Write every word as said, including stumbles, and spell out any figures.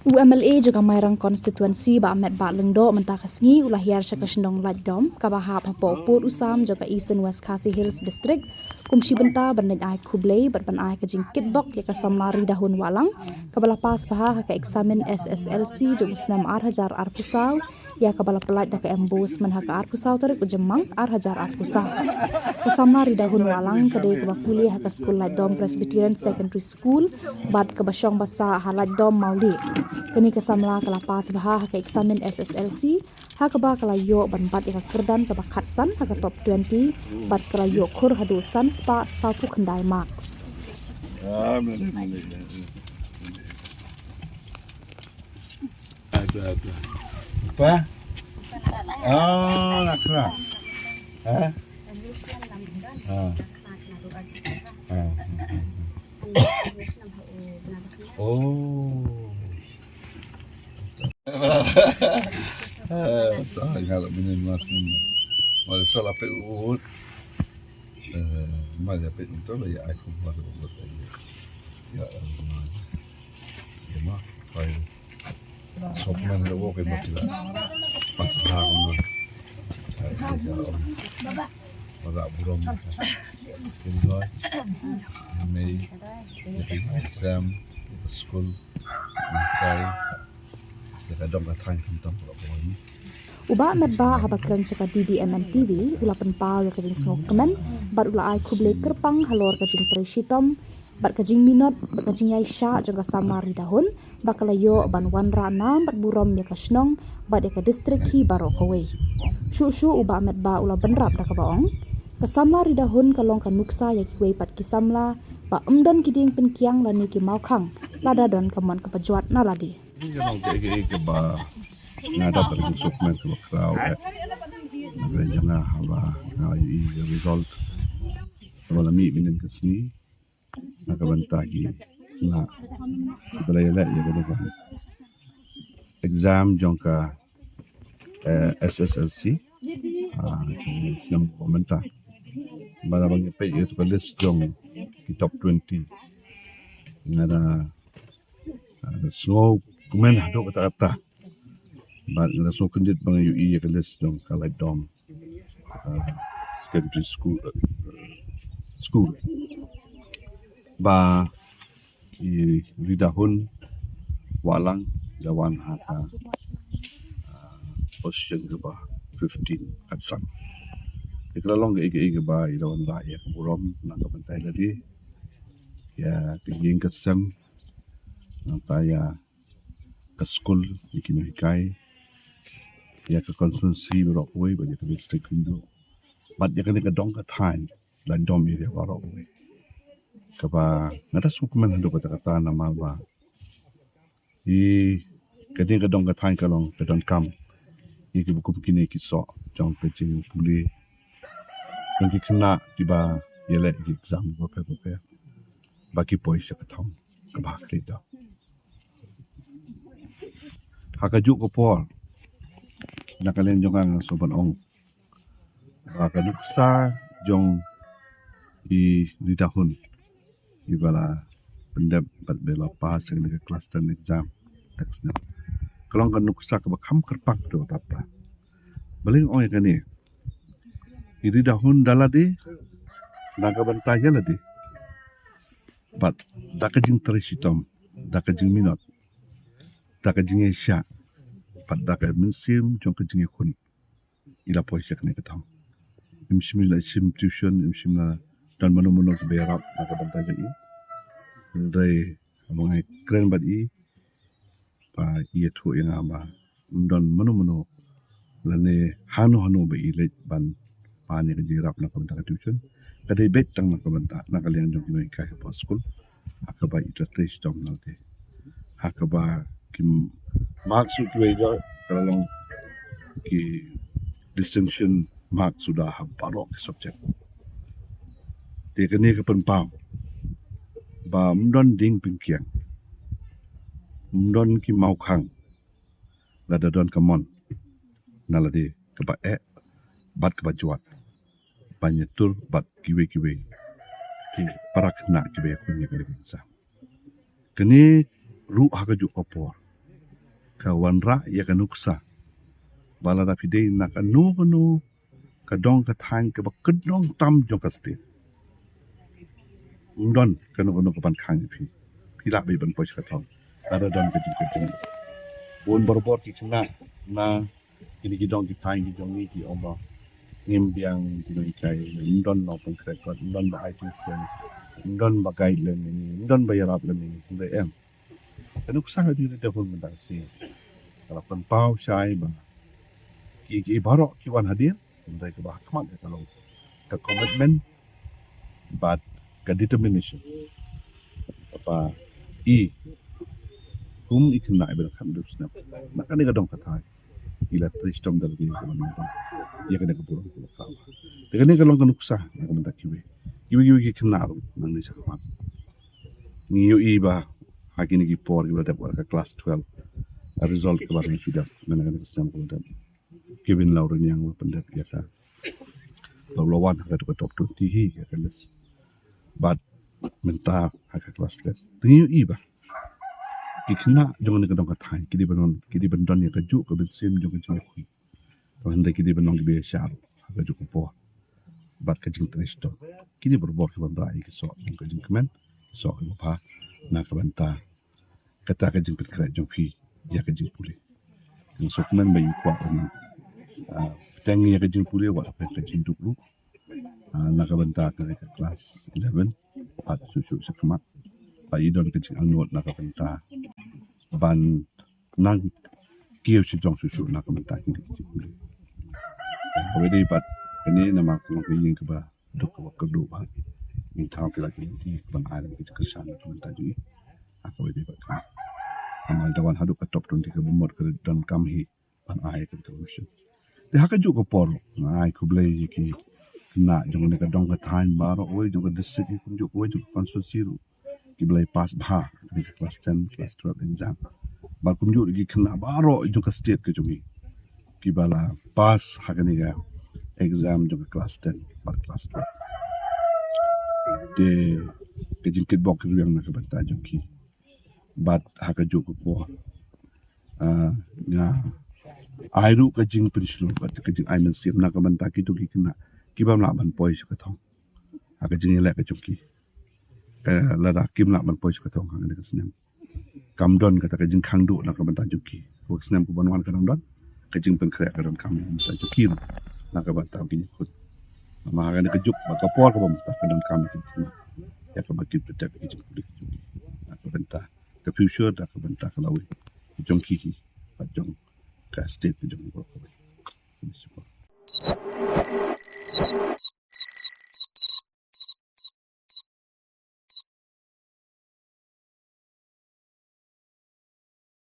U MLA jong ka Mairang Constituency, Bah Metbah Lyngdoh, mynta ka sngi u la hiar sha ka shnong Laitdom, kaba hap hapoh pud u sam jong ka Eastern West Khasi Hills District, kum shi bynta ban leit ai khublei bad ban ai ka jingkitbok ïa ka samla Ridahun Wahlang, kaba la pass bha ha ka eksamin SSLC jong u snem ar hajar arphew saw, ïa kaba la pyllait da ka MBOSE mynha ka arphew saw tarik u Jymmang ar hajar arphew saw. Ka samla Ridahun Wahlang ka dei kaba pule ha ka skul Laitdom Presbyterian Secondary School bad kaba shong basa ha Laitdom Mawlieh. Kane ka samla ka la pass bha ha ka eksamin SSLC, ha kaba ka la ïoh ban bat ïa ka kyrdan kaba khatsan ha ka top twenty, bad ka la ïoh khur haduh san spah sawphew khyndai marks. Apa? Oh, nakra. Ha? Ha. Ha. Oh. Eh, sa ngalak bini masih. Wala sa lapik ut. Eh, ma lapik itu lah ya aku masuk buat aja. Ya, eh, ma. Ya, ma. File. Sokmen da wo kai ma kila. Pas ha ko ma. Ai, ai, ja, om. Wala burom. Enjoy. Mei. Ïa ka exam, ïa ka skul, ïa ka, ïa ka dong ka thaiñ khamtam ka la bun. U Bah Metbah haba kren sha ka DVMN TV u la pynpaw ïa ka jingsngewkmen bad u la ai khublei kyrpang halor ka jingtrei shitom bad ka jingminot bad ka jingïaishah jong ka samla Ridahun, ba ka la ïoh ban wanrah nam bad burom ïa ka shnong bad ïa ka district hi baroh kawei. Shuh shuh u Bah Metbah u la bynrap da kaba ong, ka samla Ridahun ka long ka nuksa ïa kiwei pat ki samla ba ym don ki dieng pynkiang lane ki mawkhang lada don ka mon kaba jwat na lade. Ka long kaei kaei kaba nga dap ka jingsngewkmen kaba khraw eh. Na ka liang jong nga haba nga ïohi ka result kaba la mih mynhynnin ka sngi. Na ka bynta ki khynnah kiba la ïaleh ïa kane ka exam jong ka, eh, SSLC, ah, jong u snem ba mynta. Ba la, ba ngi peit ïa ka list jong ki top twenty, nga da, ah, sngewkmen haduh katta katta. Bad nga da sngewkyndit ba nga ïohi ïa ka list jong ka Laitdom, ah, Secondary School, eh, School. Ba i Ridahun Wahlang i la wan ha ka, ah, position kaba fifteen khatsan. Te ka la long kaei kaei kaba i la wanrah ïa ka burom na ka bynta ïa lade, ïa ka ïing ka sem, nangta ïa ka skul, ïa ki nonghikai, ïa ka constituency baroh kawei bad ïa ka district hi ruh. Bad ïa kane ka dong ka thaiñ Laitdom area baroh kawei. Kaba nga da sngewkmen haduh katta katta namar ba i kane ka dong ka thaiñ ka long ka donkam ïa kiba kum kine ki soh jong ka jingpule jong ki khynnah kiba ïaleh ki exam bapher bapher ba ki poi sha ka thong kaba ha khlieh dong. Ha kajuh ka por na ka liang jong nga nga sngewbha ban ong ba ka nuksa jong i Ridahun iba la pyndep bad ba la pass ïa kane ka class ten exam next snem ka long ka nuksa kaba kham kyrpang to tata. Balei nga ong ïa kane? I Ridahun da lade na ka bynta ïa lade bad da ka jingtrei shitom, da ka jingminot, da ka jingïaishah bad da ka mynsiem jong ka jingïakhun i la poi sha kane ka thong. Im shym la shim tuition, im shym la don mano mano kiba ïarap na ka bynta jong i. Hynrei haba nga kren bad i ba i ïathuh ïa nga ba ym don mano mano lane hano hano ba i leit ban pan ïa ka jingïarap na ka bynta ka tuition. Ka dei beit tang na ka bynta na ka liang jong ki nonghikai hapoh skul ha kaba i trei shitom na lade. Ha kaba ki marks kiwei ka la long ki distinction marks suda ha baroh ki subject. Te kane ka pynpaw ba ym don dieng pynkiang, ym don ki mawkhang, lada don ka mon na lade kaba eh bad kaba jwat ban ïatur bad kiwei kiwei ki para khynnah kiba ïakhun ïa kane ka exam. Kane ruh ha kajuh ka por ka wanrah ïa ka nuksa ba lada phi dei na kano kano ka dong ka thaiñ kaba kyndong tam jong ka state, ym don kano kano ka ban khang ïa phi. Phi lah beit ban poi sha ka thong lada don ka jingkyrkhu. Bun barabor ki khynnah na kine ki dong ki thaiñ ki jong ngi ki ong ba ngim biang ki nonghikai, ym don nongpynkhreh kot, ym don ba ai tuition, ym don ba guide lem ïa ngi, ym don ba ïarap lem ïa ngi. Hynrei em, ka nuksa ka jong ngi ka hun mynta ka sngi ka la pynpaw shai ba ki, ki baroh ki wan hadien, hynrei kaba ha khmat ka long ka commitment bad ka determination. Ba i kum i khynnah iba dang khathynriew snem na kane ka dong ka thaiñ, i la trei shitom da lade ïa kaba nongpynim ïa kane ka burom kaba khraw. Te kane ka long ka nuksa na ka bynta kiwei, kiwei, kiwei ki khynnah ruh nangne sha khmat. Ngi ïohi ba ha kine ki por kiba la dep wat ka class twelve, result kaba ngi shu dep mynta kane ka snem kaba la dep, Kevin Lawriniang ba pyndep ïa ka, ba la wan ha ka top twenty hi ïa ka list. Bad mynta ha ka class ten te ngi ïohi ba ki khynnah jong kane ka dong ka thaiñ ki dei ban don, ki dei ban don ïa kajuh ka mynsiem jong ka jingïakhun. Te hynrei ki dei ban long kiba ïashah ha kajuh ka por bad ka jingtrei shitom. Kine barabor ki wanrah ïa ki soh jong ka jingkmen, ki soh kiba bha na ka bynta kata ka jingpynkhreh jong phi ïa ka jingpule. Nga sngewkmen ba i kwah ban, ah, bteng ïa ka jingpule wat hapdeng ka jingduk ruh, ah, na ka bynta ka, ka class eleven bad shuh shuh sha khmat. Ba i don ka jingangnud na ka bynta ban nang kiew shajrong shuh shuh na ka bynta kine ki jingpule. Kawei de bad kane namar ka long ka ïing kaba duk kaba kyrduh bha. Ngin thaw ki lad ki lynti ban ai lem ki jingkyrshan na ka bynta jong i. Ha kawei de bad kane, namar da wan haduh ka top twenty kaba mut ka donkam hi ban ai ka recognition. Te ha kajuh ka por nga ai khublei ïa ki khynnah jong kane ka dong ka thaiñ baroh kawei, jong ka district hi kumjuh kawei, jong ka constituency ruh, kiba la pass bha kane ka class ten, class twelve exam. Bad kumjuh ki khynnah baroh jong ka state ka jong ngi kiba la pass ha kane ka exam jong ka class ten bad class twelve. Te ka jingkitbok ki rwiang na ka bynta jong ki. Bad ha kajuh ka por, ah, nga ai ruh ka jingpynshlur bad ka jingai mynsiem na ka bynta kito ki khynnah ki bym lah ban poi sha ka thong ha ka jingïaleh ka jong ki. Ka lada kim lah ban poi sha ka thong ha kane ka snem, kam don kata ka jingkhang duh na ka bynta jong ki. Ka snem ka ban wan ka dang don ka jingpynkhreh ka donkam na ka bynta jong ki ruh, na ka bynta ki jingkhun. Namar ha kane ka juk bad ka por kaba mynta ka donkam ïa ki khynnah ïa kaba kin pyntip ïa ka jingpule ka jong ki na ka bynta ka future, na ka bynta ka lawei ka jong ki hi bad jong ka state ka jong ngi baroh kawei.